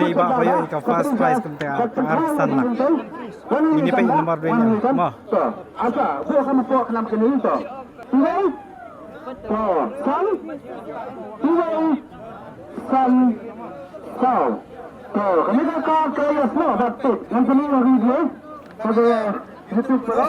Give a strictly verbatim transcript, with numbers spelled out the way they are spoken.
Ini ba hoyo ika first prize kumta ka ar san lak. Ini pe number dua nya. Mo. Asa, ko ka mo ko ka nam kini to. Iwei. To, san. Iwei. San. Saw. To, kani ka ka ka ya mo ba tik. Ngan kini video. Pada YouTube pula.